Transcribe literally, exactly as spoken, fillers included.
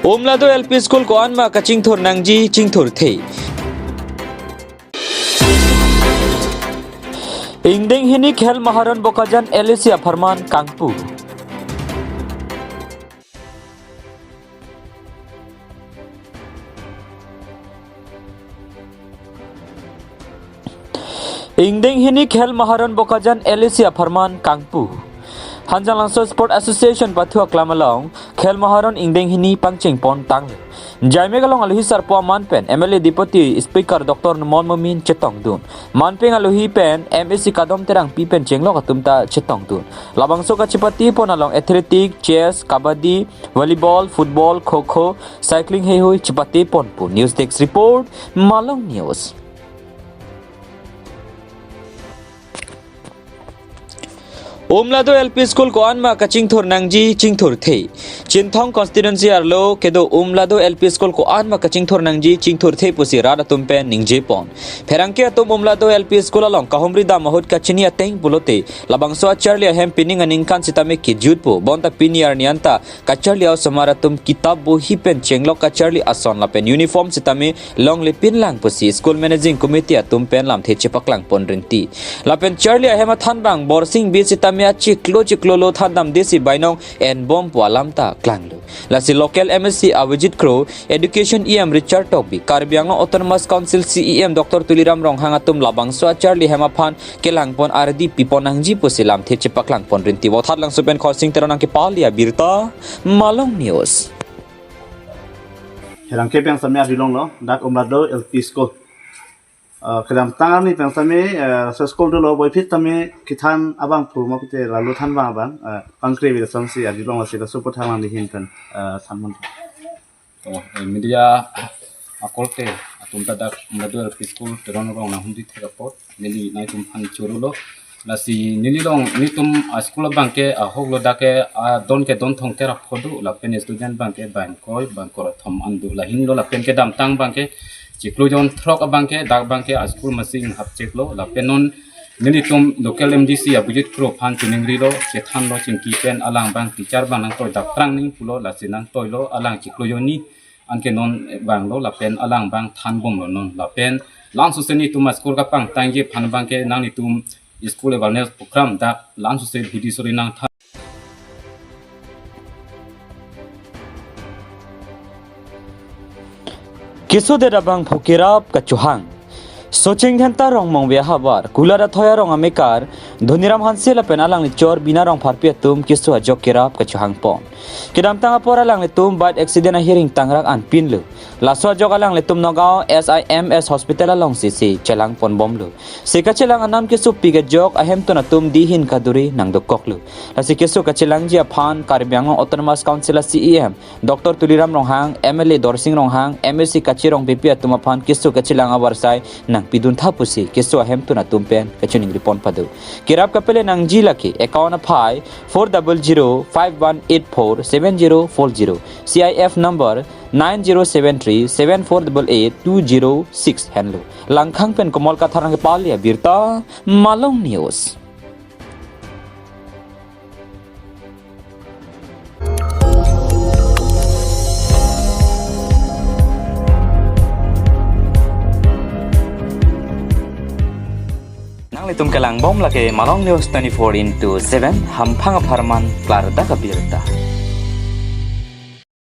Umlado L P School ko-an ma kachingthur nangji, chingthurthe. Ingdeng hini Khel Maharon Bokajan L A C apharman kangpu. Ingdeng hini Khel Maharon Bokajan L A C apharman kangpu. Hanjanglangso Sport Association pathu aklam along Khel Maharon ingdeng hini pangchengpon tanglo. Jaimek along alohi sarpo aman pen M L A Deputy Speaker Doctor Numal Momin chetongdun. Manpeng alohi pen M A C Kadom Terangpi pen chenglok atum ta chetongdun. Labangso kachepatepon along athletic, chess, kabaddi, volleyball, football, kho kho, cycling heihui chepateponpo. News Desk Report, Malong News. Umlado L P School ko-an ma kachingthur nangji, chingthurthe. Chinthong constituency arlo kedo Umlado L P School ko-an ma kachingthur nangji, chingthurthe pusi rat atum pen ningjepon. Pherangke atum Umlado L P School along kahumri dam ahut kachini ateng pulote labangso acharli ahem pining aningkan sitame kejutpo. Bonta pini arni anta kacharli a-osomar atum kitap bohi pen chenglok kacharli ason lapen uniform sitame longlepinlang pusi School Managing Committee atum pen lamthe chepaklangpon rinti. Lapen charli ahem athanbang Borsing Bey sitame achiklo chiklolo thandamdesi bainong enbompo alam ta klanglo. Lasi local M A C Avijit Kro, Education E M Richard Tokbi, Karbi Anglong Autonomous Council C E M Doctor Tuliram Ronghang atum labangso acharli ahem aphan kelangpon ardi pipon nangji pusi lamthe chepaklangpon rinti. Vothatlangso pen Khorsing Teron nangkepali abirta, Malong News. Pherangke pen sitame arjulonglo, dak Umlado L P School. Eh, kedamtang arni pen sitame, eh, so school dolo boiphit tame kethan abangphu ma pite lalu thanbang abang, eh, pangkre vila sonsi arjulonglo sita supo thang lang dihin pen, eh, thanbang. Oh, eh, media akorte atum ta dak Umlado L P School Teron Rong nanghumri thek apot neli nangtum aphan chorolo. Lasi neli long nelitum a-school abangke ahoklo, dak ke adon ke don thomkep apho do, lapen student abangke bang kroi bang korothom an do, lahenlo lapen kedamtang abangke chiklo jon throk abangke dak abangke a-school masi inghap cheklo, lapen non nelitum local M D C Avijit Kro aphan chiningrilo, chethanlo chingki pen alang abang teacher abang nangtoi dak prang ning pulo, lasi nangtoilo, alang chiklo jon ni anke non vanglo lapen alang abang thanbomlo non, lapen lansose nelitum a-school kapangtangji aphan abangke nanglitum school awareness program dak lansose bidi suri nangthan. Kesodet abangphu kerap kachohang. Socheng Dhenta Rongmongve ahavar, Kula Dathoi arong amekar Dhoniram Hanse lapen alangli chor Bina Rongpharpi atum keso ajok kerap kachohangpon. Kedamtang apor alanglitum bike accident ahiring tangrak anpinlo. Laso ajok alanglitum Nagaon S I M S Hospital alongsi si chelangponbomlo. Si kachelang anam kesopi kejok ahemtun atum dihin kaduri nangdokoklo. Lasi keso kachelangji aphan Karbi Anglong Autonomous Council a-C E M Doctor Tuliram Ronghang, M L A Dorsing Ronghang, M A C Kache Rongpipi atum aphan keso kachelang avarsai nangpiduntha pusi keso ahemtun atum pen kachiningri pon pado. Kerap kapele nangji lake account aphai four double zero five one eight four seven zero four zero, C I F number nine zero seven three seven four double eight two zero six henlo. Langkhang pen Komol Kathar nangkepali abirta, Malong News. Nanglitum kelangbom lake Malong News twenty-four into seven, hamphang apharman klardak abirta.